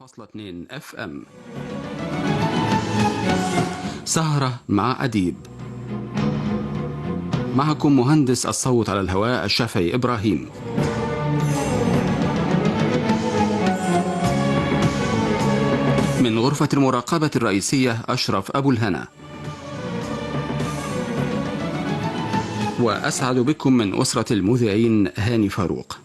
101.2 FM. سهرة مع أديب. معكم مهندس الصوت على الهواء الشافعي إبراهيم. من غرفة المراقبة الرئيسية أشرف أبو الهنا. وأسعد بكم من أسرة المذيعين هاني فاروق.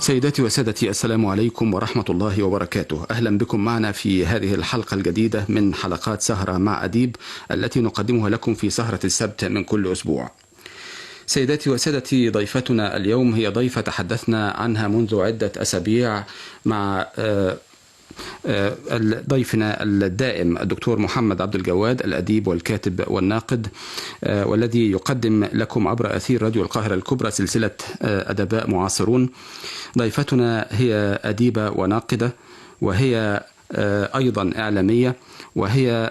سيداتي وسادتي، السلام عليكم ورحمة الله وبركاته. أهلا بكم معنا في هذه الحلقة الجديدة من حلقات سهرة مع أديب التي نقدمها لكم في سهرة السبت من كل أسبوع. سيداتي وسادتي، ضيفتنا اليوم هي ضيفة تحدثنا عنها منذ عدة أسابيع مع ضيفنا الدائم الدكتور محمد عبد الجواد، الأديب والكاتب والناقد، والذي يقدم لكم عبر أثير راديو القاهرة الكبرى سلسلة أدباء معاصرون. ضيفتنا هي أديبة وناقدة، وهي أيضا إعلامية، وهي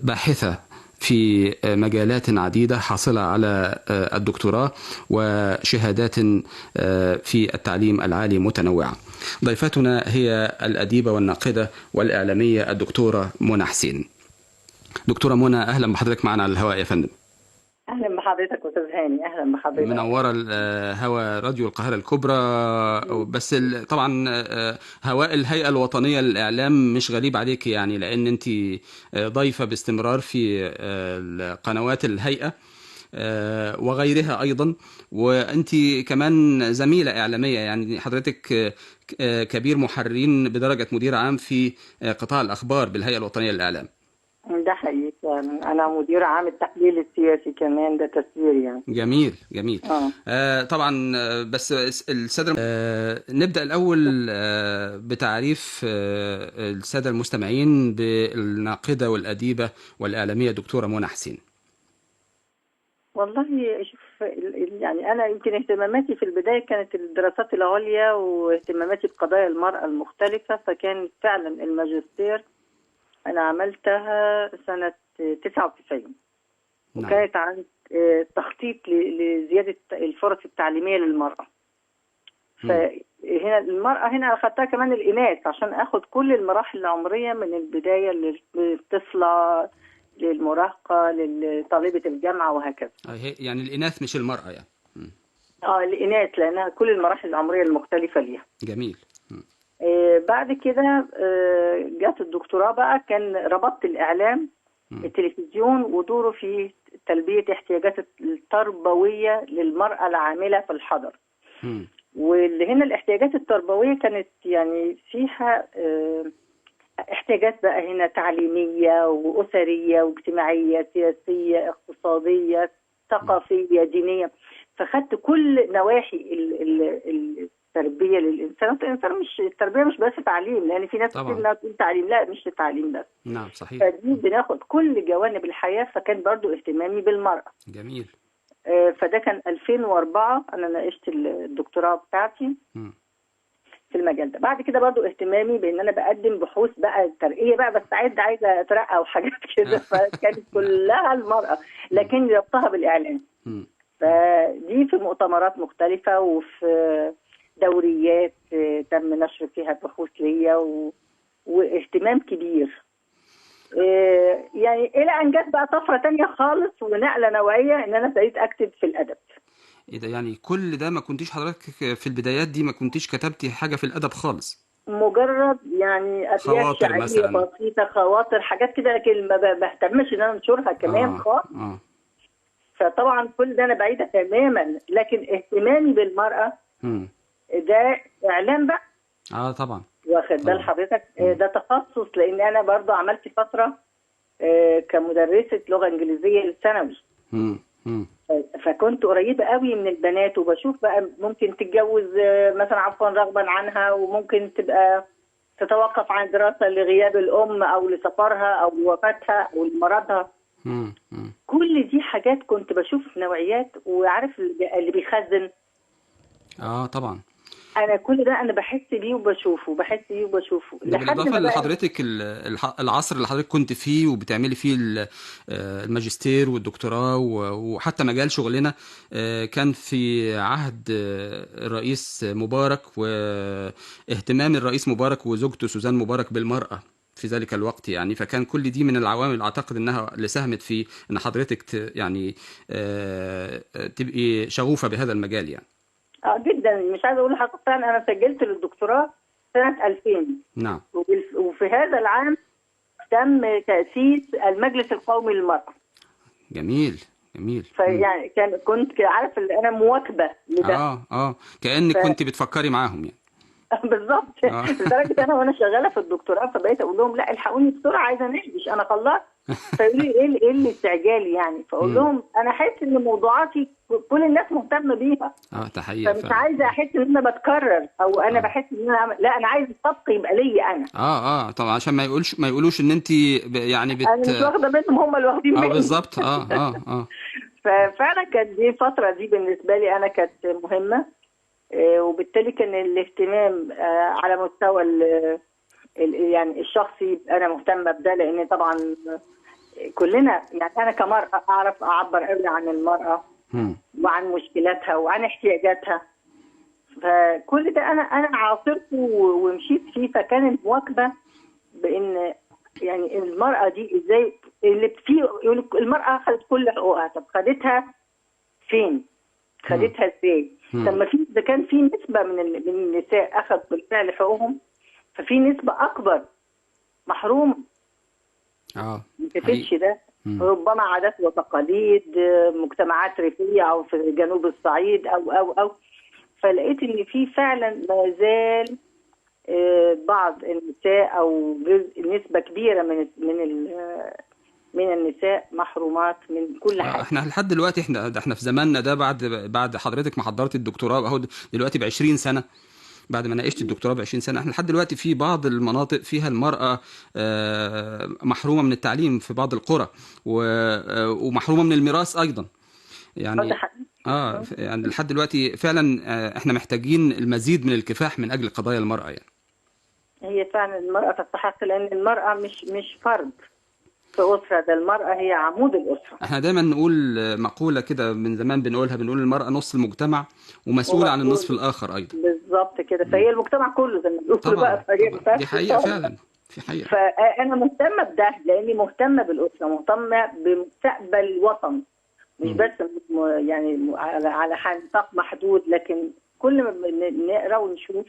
باحثة في مجالات عديدة، حاصلة على الدكتوراه وشهادات في التعليم العالي متنوعة. ضيفتنا هي الأديبة والناقدة والإعلامية الدكتورة منى حسين. دكتورة منى، أهلا بحضرتك معنا على الهواء يا فندم. اهلا بحضرتك استاذ هاني، اهلا بحضرتك. منورة الهواء راديو القاهرة الكبرى. بس طبعا هواء الهيئة الوطنية للإعلام مش غريب عليك، يعني لأن أنت ضيفة باستمرار في قنوات الهيئة وغيرها أيضا، وأنت كمان زميلة إعلامية، يعني حضرتك كبير محررين بدرجة مدير عام في قطاع الأخبار بالهيئة الوطنية للإعلام. ده حقيقي فعلا، انا مدير عام التحليل السياسي كمان، ده تسيير يعني. جميل جميل. طبعا بس السادة، نبدأ الأول بتعريف السادة المستمعين بالناقدة والأديبة والإعلامية دكتورة منى حسين. والله شوف، يعني انا يمكن اهتماماتي في البداية كانت الدراسات العليا واهتماماتي بقضايا المراة المختلفة، فكان فعلا الماجستير أنا عملتها سنة 99. نعم. وكانت عن تخطيط لزيادة الفرص التعليمية للمرأة. فهنا المرأة هنا أخذتها كمان الإناث عشان أخذ كل المراحل العمرية من البداية للطفلة للمراهقة لطالبة الجامعة وهكذا. يعني الإناث مش المرأة يعني. الإناث لأنها كل المراحل العمرية المختلفة ليها. جميل. بعد كده جت الدكتوراه بقى، كان ربطت الإعلام التلفزيون ودوره في تلبية احتياجات التربوية للمرأة العاملة في الحضر. واللي هنا الاحتياجات التربوية كانت يعني فيها احتياجات بقى هنا تعليمية وأسرية واجتماعية سياسية اقتصادية ثقافية دينية، فخدت كل نواحي التربية للإنسان. الإنسان مش التربية مش بس تعليم، لأن في ناس كتير انها تقول تعليم، لا مش تعليم بس. نعم صحيح. فدي بناخد كل جوانب الحياة، فكان برضو اهتمامي بالمرأة. جميل. فده كان 2004 أنا ناقشت الدكتوراه بتاعتي في المجال ده. بعد كده برضو اهتمامي بأن أنا بقدم بحوث بقى ترقية بقى، بس عايزة أترقى وحاجات كده، فكانت كلها المرأة لكن ربطها بالإعلام. فدي في مؤتمرات مختلفة وفي دوريات تم نشر فيها بحوث ليا واهتمام كبير. يعني الى ان جت بقى طفرة تانية خالص ونقله نوعية ان انا ابتديت اكتب في الادب. ايه ده؟ يعني كل ده ما كنتيش حضرتك في البدايات دي ما كنتيش كتبتي حاجة في الادب خالص؟ مجرد يعني ابيات شعرية بسيطة، خواطر، حاجات كده، لكن ما بهتمش ان انا انشرها كمان خالص. فطبعا كل ده انا بعيدة تماما، لكن اهتمامي بالمراة ده اعلام بقى. طبعا، واخد بال حضرتك؟ ده تخصص، لان انا برضو عملت فترة كمدرسه لغة انجليزية للثانوي. فكنت قريبه قوي من البنات، وبشوف بقى ممكن تتجوز مثلا عفوا رغبا عنها، وممكن تبقى تتوقف عن الدراسة لغياب الام او لسفرها او لوفاتها او لمرضها. كل دي حاجات كنت بشوف نوعيات، وعارف اللي بيخزن. طبعا. انا كل ده انا بحس بيه وبشوفه، بحس بيه وبشوفه. ده لحد بالإضافة ما بقى لحضرتك العصر اللي حضرتك كنت فيه وبتعملي فيه الماجستير والدكتوراه وحتى مجال شغلنا، كان في عهد الرئيس مبارك، واهتمام الرئيس مبارك وزوجته سوزان مبارك بالمرأة في ذلك الوقت يعني. فكان كل دي من العوامل أعتقد إنها اللي ساهمت في إن حضرتك يعني تبقي شغوفة بهذا المجال يعني. اه جدا. مش عايزه اقول لحضرتك، فعلا انا سجلت للدكتوراه سنة 2000. نعم. وفي هذا العام تم تاسيس المجلس القومي للمراة. جميل جميل. فيعني كنت عارف ان انا مواكبة لده. كأنك كنت بتفكري معاهم يعني. بالظبط. لدرجة انا وانا شغالة في الدكتوراه فبقيت اقول لهم لا الحقوني بسرعة، عايزه اناقش، انا خلصت. فيقولوا لي ايه الاستعجال يعني؟ فاقول لهم انا احس ان موضوعاتي كل الناس مهتمة بيها. ده حقيقة. فمش عايزه احس ان انا بتكرر، او انا بحس ان انا لا، انا عايز السبق يبقى ليا انا. طبعا، عشان ما يقولوش ان انت يعني انا مش واخده منهم، هم اللي واخدين مني. بالظبط. ففعلا كانت دي الفترة دي بالنسبة لي انا كانت مهمة، وبالتالي كان الاهتمام على مستوى يعني الشخصي انا مهتمة بده، لان طبعا كلنا يعني انا كمرأة اعرف اعبر قوي عن المرأة وعن مشكلاتها وعن احتياجاتها، فكل ده انا عاصرته ومشيت فيه. فكان المواكبه بان يعني المرأة دي ازاي اللي فيه يقول المرأة خدت كل حقوقها، طب خدتها فين؟ خدتها ازاي؟ طب ما في، اذا كان في نسبه من النساء اخذ بالفعل حقوقهم، ففي نسبه اكبر محرومة. ما شافتش ده. ربما عادات وتقاليد، مجتمعات ريفيه او في جنوب الصعيد او او او فلقيت ان في فعلا ما زال بعض النساء او جزء نسبه كبيرة من من من النساء محرومات من كل حاجة. احنا لحد دلوقتي، احنا في زماننا ده، بعد حضرتك ما حضرت الدكتوراه اهو دلوقتي ب 20 سنة، بعد ما ناقشت الدكتوراه ب 20 سنة، احنا لحد دلوقتي في بعض المناطق فيها المراة محرومة من التعليم في بعض القرى، ومحرومه من الميراث ايضا يعني. يعني لحد دلوقتي فعلا احنا محتاجين المزيد من الكفاح من اجل قضايا المراة يعني. هي فعلا المراة تستحق، لان المراة مش فرد في أسرة، ده المرأة هي عمود الأسرة. احنا دايما نقول مقولة كده من زمان بنقولها، بنقول المرأة نص المجتمع ومسؤولة عن النصف الآخر أيضا. بالظبط كده، فهي المجتمع كله زي ما بنقول بقى. طبعا. دي حقيقة فعلا، في حقيقة. فأنا مهتمة بده لأني مهتمة بالأسرة، مهتمة بمستقبل الوطن، مش بس يعني على نطاق محدود، لكن كل ما نقرأ ونشوف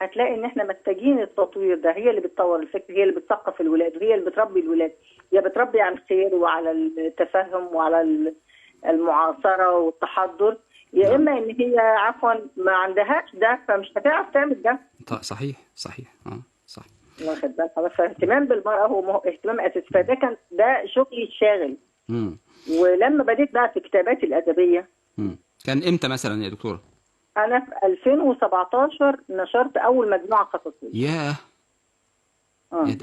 هتلاقي ان احنا محتاجين التطوير ده. هي اللي بتطور الفكر، هي اللي بتثقف الولاد، وهي اللي بتربي الولاد، هي بتربي على الخير وعلى التفهم وعلى المعاصرة والتحضر، يا اما ان هي عفوا ما عندهاش ده فمش هتعرف تعمل ده. صحيح صحيح. صح. واخد بالك حضرتك؟ فاهتمام بالمرأة هو اهتمام اساسي، فده كان ده شغلي الشاغل. ولما بديت بقى في كتاباتي الادبية. كان امتى مثلا يا دكتورة؟ أنا في 2017 نشرت أول مجموعة قصصية. ياه.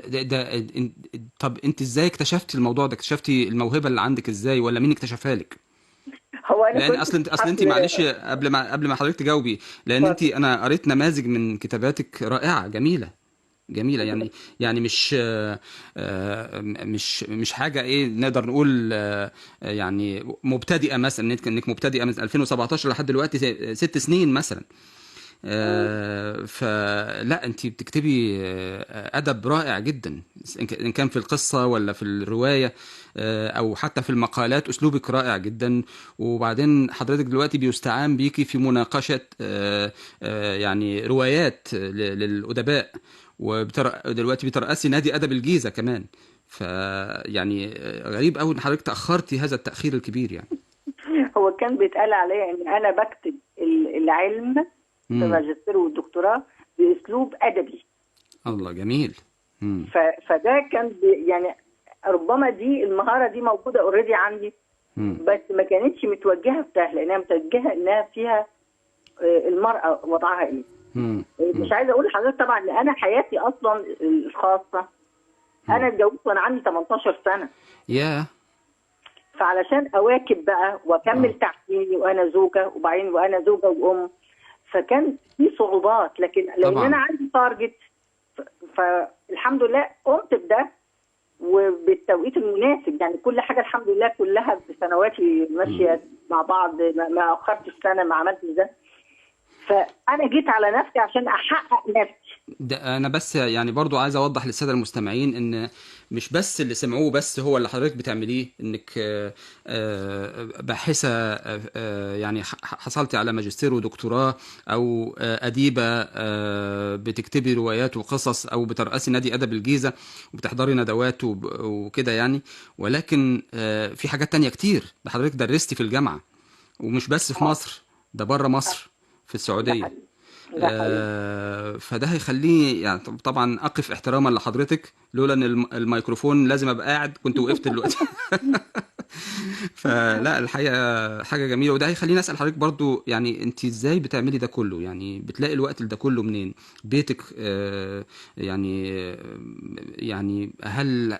ده طب أنت إزاي اكتشفتي الموضوع ده؟ اكتشفتي الموهبة اللي عندك إزاي، ولا مين اكتشفها لك؟ هو أنا لأن أصل أنت معلش قبل ما حضرتك تجاوبي، لأن أنت أنا قريت نماذج من كتاباتك رائعة جميلة جميلة، يعني مش مش مش حاجة ايه نقدر نقول يعني مبتدئة مثلا، انك مبتدئة من 2017 لحد دلوقتي 6 سنين مثلا. فلا انت بتكتبي ادب رائع جدا، ان كان في القصة ولا في الرواية او حتى في المقالات، اسلوبك رائع جدا. وبعدين حضرتك دلوقتي بيستعان بيكي في مناقشة يعني روايات للادباء، ودلوقتي بترأسي نادي أدب الجيزة كمان. فيعني غريب قوي ان حضرتك تأخرتي هذا التأخير الكبير يعني. هو كان بيتقال عليا ان انا بكتب العلم في الماجستير والدكتوراه باسلوب ادبي. الله جميل. فده كان يعني ربما دي المهارة دي موجودة already عندي، بس ما كانتش متوجهة في ده، لانها متوجهة انها فيها المرأة وضعها ايه. مش عايزه اقول لحضرتك طبعا ان انا حياتي اصلا الخاصة، انا اتجوزت وانا عندي 18 سنة. ياه. فعلشان اواكب بقى واكمل تعليمي وانا زوجه، وبعدين وانا زوجه وام، فكان في صعوبات، لكن لان طبعا. انا عندي target، فالحمد لله قمت بده وبالتوقيت المناسب. يعني كل حاجة الحمد لله كلها بسنواتي ماشية مع بعض، ما اخرتش سنة، ما عملتش ده. فانا جيت على نفسي عشان احقق نفسي. ده انا بس يعني برضو عايز اوضح للسادة المستمعين ان مش بس اللي سمعوه بس هو اللي حضرتك بتعمليه، انك باحثه، يعني حصلتي على ماجستير ودكتوراه، او اديبه بتكتبي روايات وقصص، او بترأسي نادي ادب الجيزة وبتحضري ندوات وكده يعني. ولكن في حاجات تانية كتير. ده حضرتك درستي في الجامعة، ومش بس في مصر، ده بره مصر في ده السعودية. حقيقي، ده حقيقي. فده هيخليني يعني طبعا اقف احتراما لحضرتك، لولا ان الميكروفون لازم ابقى قاعد كنت وقفت دلوقتي. فلا الحقيقة حاجة جميله، وده هيخليني اسال حضرتك برضو، يعني انت ازاي بتعملي ده كله؟ يعني بتلاقي الوقت لده كله منين؟ بيتك يعني يعني هل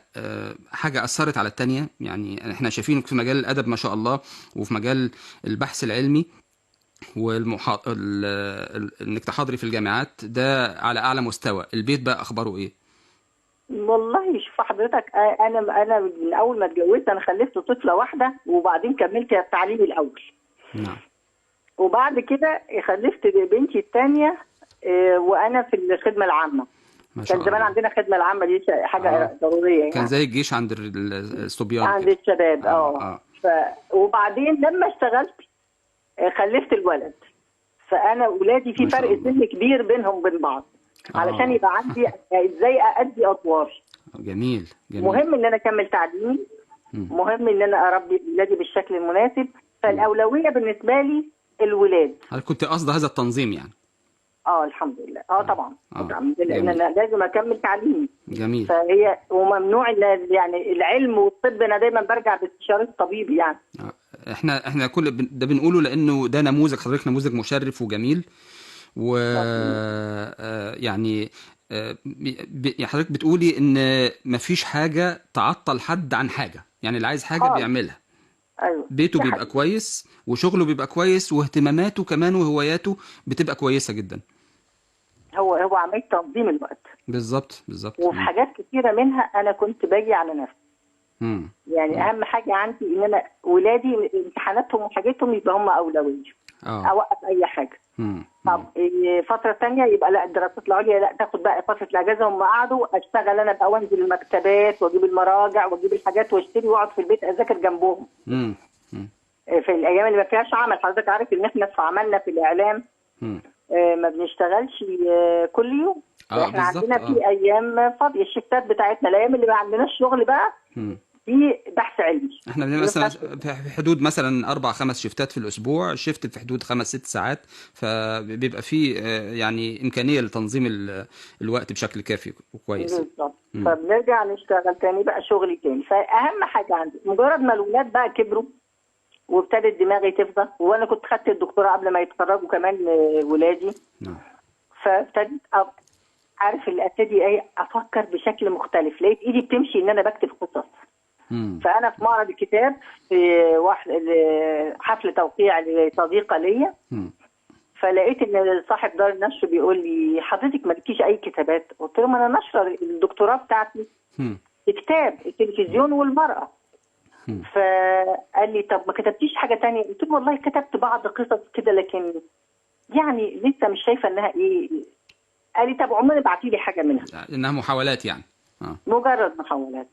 حاجة اثرت على التانية؟ يعني احنا شايفينك في مجال الادب ما شاء الله، وفي مجال البحث العلمي انك تحاضري في الجامعات، ده على اعلى مستوى. البيت بقى اخباره ايه؟ والله شوف حضرتك، انا من اول ما اتجوزت انا خلفت طفله واحدة، وبعدين كملت التعليم الاول. نعم. وبعد كده خلفت بنتي الثانية وانا في الخدمة العامة. ما شاء كان زمان الله. عندنا الخدمة العامة دي حاجة ضرورية يعني. كان زي الجيش عند الصبيان عند كده. الشباب. وبعدين لما اشتغلت خلفت الولد، فانا ولادي في ما شاء فرق الله. سن كبير بينهم وبين بعض، علشان يبقى عندي ازاي ادي ادوار. جميل جميل. مهم ان انا اكمل تعليمي، مهم ان انا اربي ولادي بالشكل المناسب، فالاولويه بالنسبة لي الولاد. هل كنت قصد هذا التنظيم يعني؟ الحمد لله. طبعا. طبعا، لان جميل. انا لازم اكمل تعليمي. جميل. فهي وممنوع يعني العلم والطب، انا دايما برجع باستشاره الطبيب يعني. احنا كل ده بنقوله لانه ده نموذج، حضرتك نموذج مشرف وجميل، و يعني حضرتك بتقولي ان مفيش حاجة تعطل حد عن حاجة، يعني اللي عايز حاجة بيعملها. ايوه. بيته بيبقى كويس، وشغله بيبقى كويس، واهتماماته كمان وهواياته بتبقى كويسة جدا. هو عملية تنظيم الوقت. بالظبط بالظبط. وفي حاجات كتيرة منها انا كنت باجي على نفسي. يعني اهم حاجة عندي ان انا ولادي امتحاناتهم وحاجتهم يبقى هم اولوية. اوقف اي حاجة. طب فترة ثانية يبقى لا، الدراسات العليا لا، تاخد بقى فترة الاجازة هم قعدوا، اشتغل انا بقى وانزل المكتبات واجيب المراجع واجيب الحاجات واشتري واقعد في البيت اذاكر جنبهم. في الايام اللي ما فيهاش عمل. حضرتك عارف ان احنا في عملنا في الاعلام ما بنشتغلش كل يوم. احنا عندنا في ايام فاضية، الشفتات بتاعتنا، الايام اللي ما عندناش شغل بقى في بحث علمي. احنا بنبقى مثلا في حدود مثلا 4-5 شفتات في الاسبوع، شفت في حدود 5-6 ساعات، فبيبقى في يعني امكانية لتنظيم الوقت بشكل كافي وكويس. بالظبط. فبنرجع نشتغل تاني بقى شغلي تاني. فاهم حاجة عندي مجرد ما الولاد بقى كبروا وابتدت دماغي تفضى، وانا كنت خدت الدكتوراه قبل ما يتخرجوا كمان ولادي. نعم. فابتديت عارف اللي ابتدي ايه، افكر بشكل مختلف. لقيت ايدي بتمشي ان انا بكتب قصص. فانا في معرض الكتاب في واحد حفل توقيع لصديقه ليا، فلقيت ان صاحب دار النشر بيقول لي حضرتك مالكيش اي كتابات؟ قلت له ما انا نشره الدكتوراه بتاعتي في كتاب التلفزيون والمراة. فقال لي طب ما كتبتيش حاجة تانية؟ قلت له والله كتبت بعض قصص كده، لكن يعني لسه مش شايفه انها ايه. قال لي طب عموما ابعتي لي حاجة منها، انها محاولات يعني. مجرد محاولات.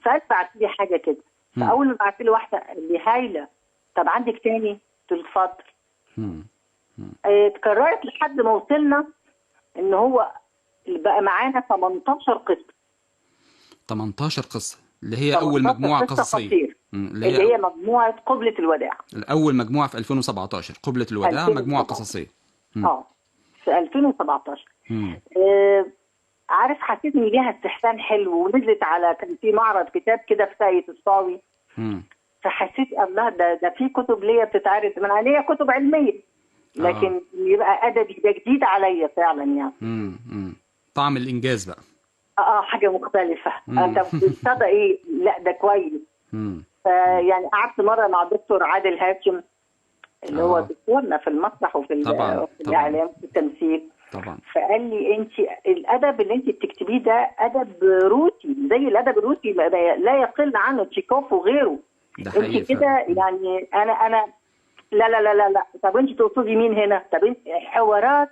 فقال بعت لي حاجة كده. فاول ما بعت لي واحدة قال لي هايلة، طب عندك تاني؟ قلت له اتفضل. اتكررت لحد ما وصلنا ان هو بقى معانا 18 قصة. 18 قصة اللي هي اول مجموعة قصصية، اللي هي مجموعة قبلة الوداع. الاول مجموعة في 2017 قبلة الوداع، مجموعة قصصية. في 2017. عارف حسيت ان ليها استحسان حلو، ونزلت على كان في معرض كتاب كده في ساقية الصاوي. فحسيت الله ده في كتب ليا بتتعرض، من عليا كتب علمية، لكن يبقى ادبي ده جديد عليا فعلا يعني. طعم الانجاز بقى. حاجة مختلفة. طب ابتدى ايه؟ لا ده كويس. فيعني قعدت مرة مع دكتور عادل هاشم اللي هو آه. دكتورنا في المسرح وفي طبعا، في طبعا. الاعلام في التمثيل. طبعا. فقال لي انت الادب اللي انت بتكتبيه ده ادب روسي زي الادب الروسي، لا يقل عنه تشيكوف وغيره. ده حقيقي انت كده فعلا. يعني انا لا لا لا لا لا، طب انت تقصدي مين هنا؟ طب انت حوارات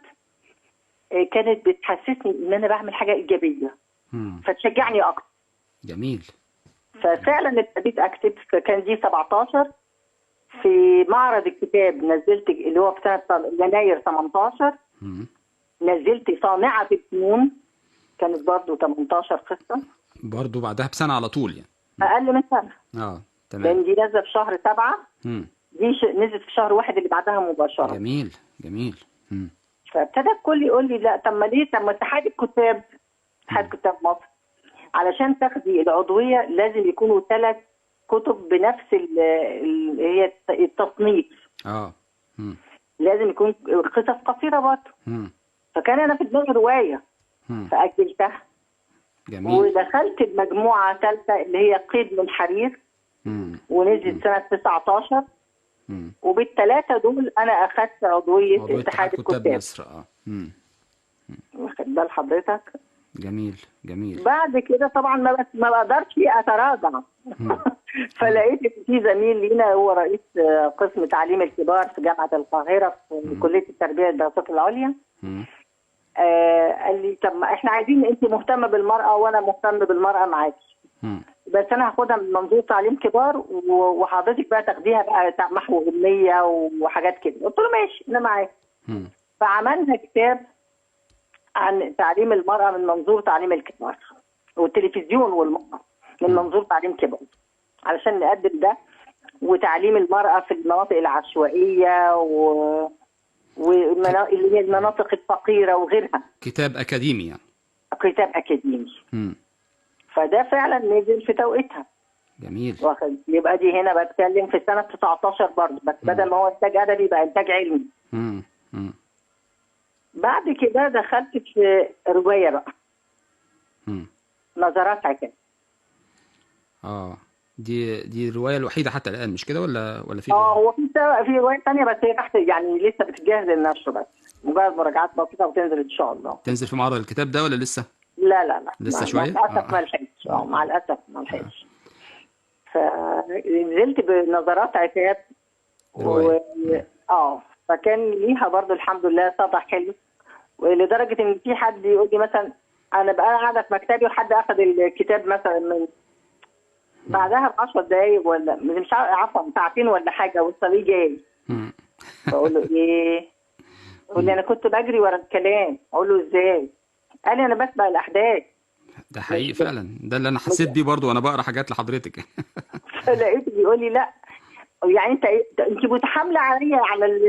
كانت بتحسسني ان انا بعمل حاجة ايجابية، فتشجعني اكتر. جميل. ففعلا ابتديت اكتب، فكان دي 17 في معرض الكتاب، نزلت اللي هو في سنة يناير 18. نزلت صانعه الفنون، كانت برضو 18 قصة، برضو بعدها بسنة على طول يعني، اقل من سنة. تمام. لان دي نازله في شهر 7، دي نزلت في شهر 1 اللي بعدها مباشرة. جميل جميل. فابتدى الكل يقول لي لا، طب ما ليه، طب ما اتحاد الكتاب، اتحاد كتاب مصر، علشان تاخدي العضوية لازم يكونوا 3 كتب بنفس هي التصنيف. لازم يكون قصص قصيرة برضه. فكان انا في دماغي رواية، فاجلتها. جميل. ودخلت المجموعة ثالثة اللي هي قيد من حرير، ونزلت سنة 19. وبالثلاثه دول انا اخذت عضوية اتحاد الكتاب مصر. واخد بال حضرتك؟ جميل جميل. بعد كده طبعا ما بقدرش اتراجع. فلقيت في زميل لينا هو رئيس قسم تعليم الكبار في جامعه القاهرة في كليه التربية والدراسات العليا. قال لي طب ما احنا عايزين، انت مهتمة بالمراة وانا مهتم بالمراة معاكي، بس انا هاخدها من منظور تعليم كبار وحضرتك بقى تاخديها بقى محو امية وحاجات كده. قلت له ماشي انا معاك. فعملنا كتاب عن تعليم المراة من منظور تعليم الكبار، والتلفزيون والمراة من منظور تعليم كبار، علشان نقدم ده، وتعليم المراة في المناطق العشوائية اللي هي المناطق الفقيرة وغيرها. كتاب اكاديمي يعني. كتاب اكاديمي. فده فعلا نزل في توقيتها. جميل. يبقى دي هنا بتكلم في سنة 19 برضه، بس بدل ما هو انتاج ادبي بقى انتاج علمي. بعد كده دخلت في رواية بقى. نظرات عتاب. دي الرواية الوحيدة حتى الان، مش كده ولا في؟ هو في رواية ثانية بس هي تحت يعني لسه بتتجهز للنشر، بس مجرد مراجعات بسيطة وتنزل ان شاء الله. تنزل في معرض الكتاب ده ولا لسه؟ لا لا لا، لسه شوية؟ مع الاسف ما لحقتش. مع الاسف ما لحقتش. فنزلت بنظرات عتاب فكان ليها برضو الحمد لله صدى حلو، ولدرجه ان في حد يقول لي مثلا انا بقى قاعدة في مكتبي وحد اخذ الكتاب مثلا من بعدها ب10 دقايق ولا مش عفوا ساعتين ولا حاجة، والصبي جاي. بقول له ايه؟ يقول لي انا كنت بجري ورا الكلام. اقول له ازاي؟ قال لي انا بسبق الاحداث. ده حقيقي فعلا، ده اللي انا حسيت بيه برضو وانا بقرا حاجات لحضرتك. فلقيته بيقول لي لا يعني انت متحامله عليا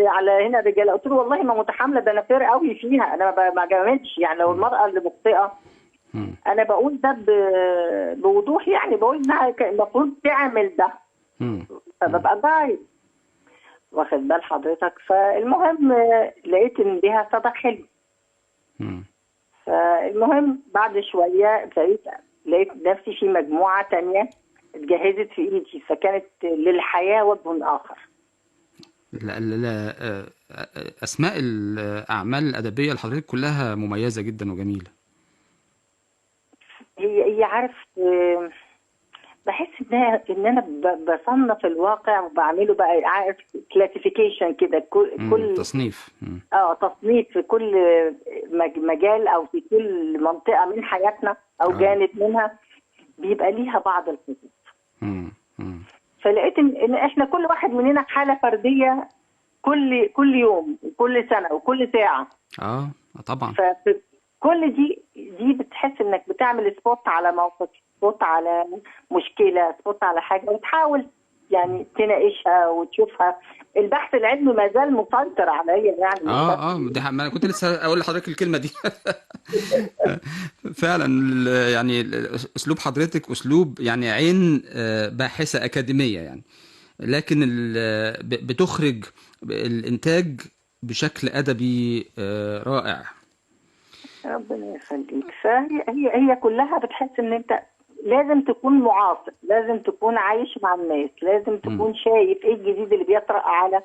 على هنا الرجالة. قلت له والله ما متحامله، ده انا fair قوي فيها، انا ما جاملتش يعني. لو المراة اللي مخطئه انا بقول ده بوضوح، يعني بقول انها المفروض تعمل ده، فببقى guide. واخد بال حضرتك؟ فالمهم لقيت ان ليها صدى حلو. فالمهم بعد شوية لقيت نفسي في مجموعة تانية اتجهزت في ايدي، فكانت للحياة وجه اخر. لا لا، اسماء الاعمال الادبية لحضرتك كلها مميزة جدا وجميلة. هي عارف، بحس ان انا بصنف الواقع وبعمله بقى، عارف classification كده، كل تصنيف. تصنيف في كل مجال او في كل منطقة من حياتنا او جانب منها بيبقى ليها بعض الخطوط. فلقيت ان احنا كل واحد مننا حاله فردية، كل يوم وكل سنة وكل ساعة. طبعا. كل دي بتحس انك بتعمل spot على موقف، spot على مشكلة، spot على حاجة، وتحاول يعني تناقشها وتشوفها. البحث العلمي ما زال مسيطر عليا يعني. ده ما انا كنت لسه اقول لحضرتك الكلمة دي. فعلا يعني اسلوب حضرتك اسلوب يعني عين باحثه اكاديمية يعني، لكن بتخرج الانتاج بشكل ادبي رائع. ربنا يخليك. فهي هي كلها بتحس ان انت لازم تكون معاصر، لازم تكون عايش مع الناس، لازم تكون شايف ايه الجديد اللي بيطرأ على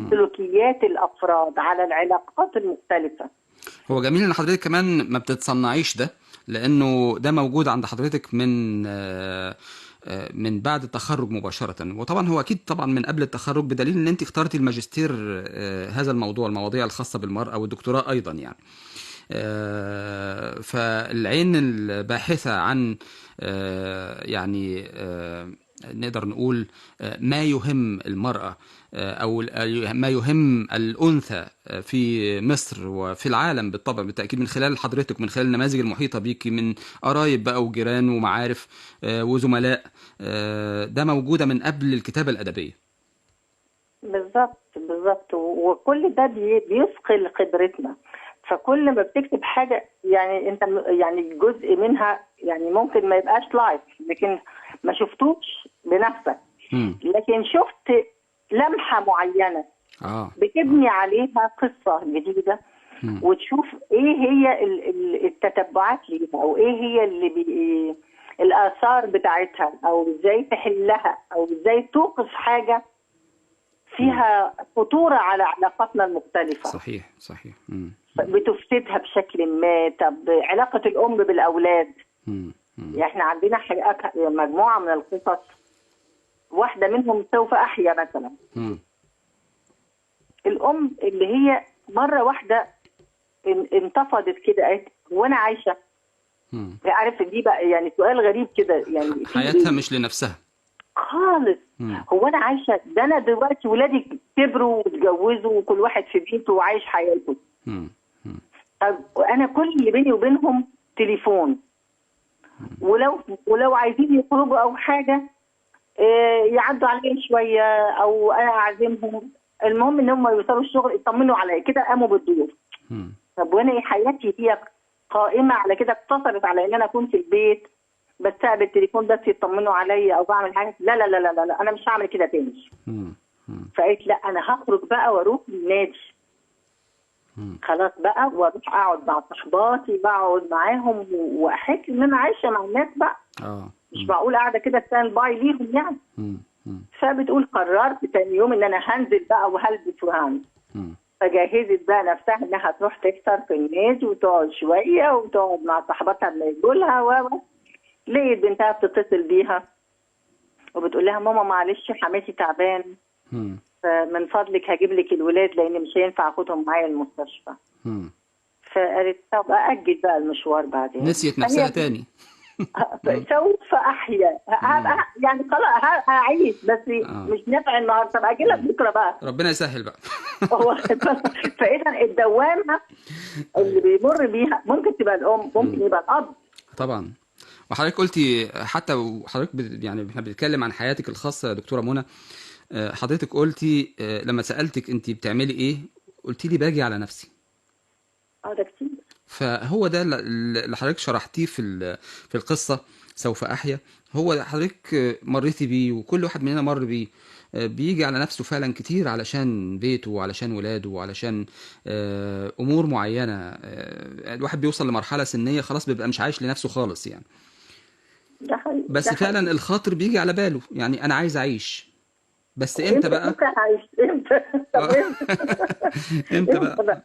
سلوكيات الافراد، على العلاقات المختلفة. هو جميل ان حضرتك كمان ما بتتصنعيش ده، لانه ده موجود عند حضرتك من من بعد التخرج مباشرة، وطبعا هو اكيد طبعا من قبل التخرج، بدليل ان انت اخترتي الماجستير هذا الموضوع، المواضيع الخاصة بالمرأة، والدكتوراه ايضا يعني. فالعين الباحثة عن يعني نقدر نقول ما يهم المرأة أو ما يهم الأنثى في مصر وفي العالم بالطبع بالتأكيد، من خلال حضرتك، من خلال النماذج المحيطة بيك من قرايب بقى وجيران ومعارف وزملاء، ده موجودة من قبل الكتابة الأدبية. بالظبط بالظبط، وكل ده بيثقل خبرتنا. فكل ما بتكتب حاجة يعني انت يعني جزء منها يعني ممكن ما يبقاش live، لكن ما شفتوش بنفسك، لكن شفت لمحة معينة بتبني عليها قصة جديدة، وتشوف ايه هي التتبعات ليها، او ايه هي اللي الآثار بتاعتها، او ازاي تحلها، او ازاي توقف حاجة فيها خطورة على علاقاتنا المختلفة. صحيح صحيح. بتفسدها بشكل ما. طب علاقة الأم بالأولاد، يعني احنا عندنا حلقات مجموعة من القصص، واحدة منهم سوف أحيا مثلا. الأم اللي هي مرة واحدة انتفضت كده، قالت وأنا عايشة؟ عارف دي بقى يعني سؤال غريب كده، يعني حياتها مش لنفسها خالص. هو أنا عايشة؟ ده أنا دلوقتي ولادي كبروا واتجوزوا وكل واحد في بيته وعايش حياته. طب أنا كل اللي بيني وبينهم تليفون، ولو عايزين يخرجوا أو حاجة يعدوا عليا شوية أو أنا أعزمهم، المهم إن هم يوصلوا الشغل يطمنوا عليا كده، قاموا بالدور. طب وأنا إيه حياتي هي قائمة على كده؟ اقتصرت على إن أنا أكون في البيت بستقبل التليفون بس يطمنوا عليا أو بعمل حاجة؟ لا لا لا لا لا، أنا مش هعمل كده تاني. فقالت لا، أنا هخرج بقى وأروح النادي. خلاص بقى، واروح اقعد مع صحباتي، بقعد معاهم واحس ان انا عايشه مع الناس بقى. مش معقول قاعدة كده stand by ليهم يعني. فبتقول قررت تاني يوم ان انا هنزل بقى وهلبس وهعمل. فجهزت بقى نفسها انها تروح تفطر في النادي وتقعد شوية وتقعد مع صحباتها لما يجوا لها. لقيت بنتها بتتصل بيها وبتقول لها ماما معلش حماتي تعبان، فمن فضلك هجيب لك الولاد لان مش هينفع اخدهم معايا المستشفى. فقالت طب ااجل بقى المشوار بعدين. نسيت نفسها تاني. سوف احيا يعني خلاص هعيش بس مش نافع النهارده، طب اجلها بكره بقى، ربنا يسهل بقى. فاذا الدوامة اللي بيمر بيها ممكن تبقى الام، ممكن يبقى الاب. طبعا. وحضرتك قلتي حتى، وحضرتك يعني احنا بنتكلم عن حياتك الخاصة يا دكتورة منى، حضرتك قلتي لما سألتك انت بتعملي ايه، قلتي لي باجي على نفسي. ده كتير. فهو ده اللي حضرتك شرحتيه في القصة سوف أحيا، هو حضرتك مريتي بيه وكل واحد مننا مر بيه، بيجي على نفسه فعلا كتير علشان بيته وعلشان ولاده وعلشان أمور معينة. الواحد بيوصل لمرحلة سنية خلاص بيبقى مش عايش لنفسه خالص يعني. ده حقيقي. بس ده فعلا حقيقي. الخاطر بيجي على باله، يعني أنا عايز أعيش، بس امتى بقى؟ امتى عايش؟ امتى؟ طب امتى بقى؟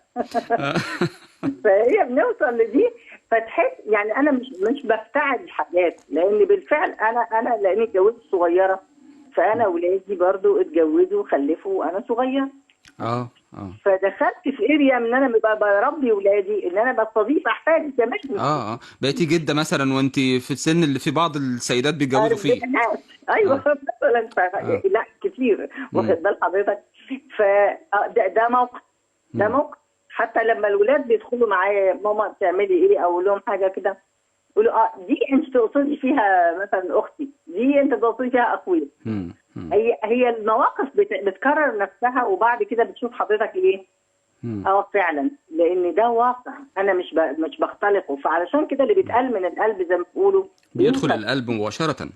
فهي بنوصل لدي، فتحس يعني انا مش بفتعل حاجات، لان بالفعل انا لاني اتجوزت صغيرة، فانا ولادي برضو اتجوزوا وخلفوا وانا صغيرة. فدخلت في area ان انا ببقى بربي ولادي، ان انا بستضيف احفادي كمان. بقيتي جده مثلا وانت في السن اللي في بعض السيدات بيتجوزوا فيه. ايوه مثلا. لا كتير، واخد بال حضرتك. ف ده موقف، ده موقف. حتى لما الولاد بيدخلوا معايا ماما بتعملي ايه، اقول لهم حاجة كده، يقولوا دي انت تقصدي فيها مثلا اختي، دي انت تقصدي فيها اخويا. هي المواقف بتكرر نفسها، وبعد كده بتشوف حضرتك ايه. فعلا، لان ده واقع انا مش بختلقه. فعلشان كده اللي بيتقال من القلب زي ما بيقولوا بيدخل القلب مباشرة،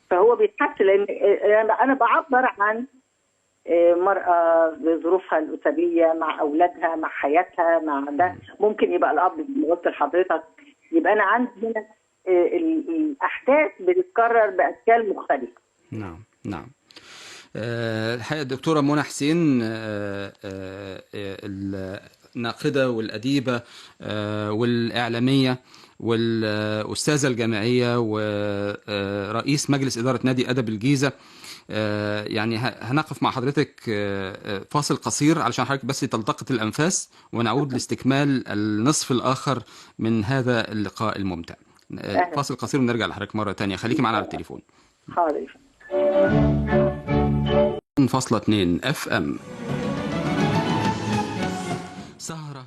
فهو بيتحس. لان انا بعبر عن مرأة بظروفها الأسرية مع أولادها مع حياتها مع ده. ممكن يبقى الأب زي ما قلت لحضرتك، يبقى أنا عندي هنا الاحداث بتتكرر باشكال مختلفة. نعم نعم. الحقيقة الدكتورة منى حسين، الناقدة والأديبة والإعلامية والأستاذة الجامعية ورئيس مجلس إدارة نادي أدب الجيزة، يعني هنقف مع حضرتك فاصل قصير علشان حضرتك بس تلتقط الأنفاس، ونعود لاستكمال النصف الآخر من هذا اللقاء الممتع. أهلا. فاصل قصير ونرجع لحضرتك مرة تانية، خليكي معنا على التليفون. حاضر. 2.2 FM، سهرة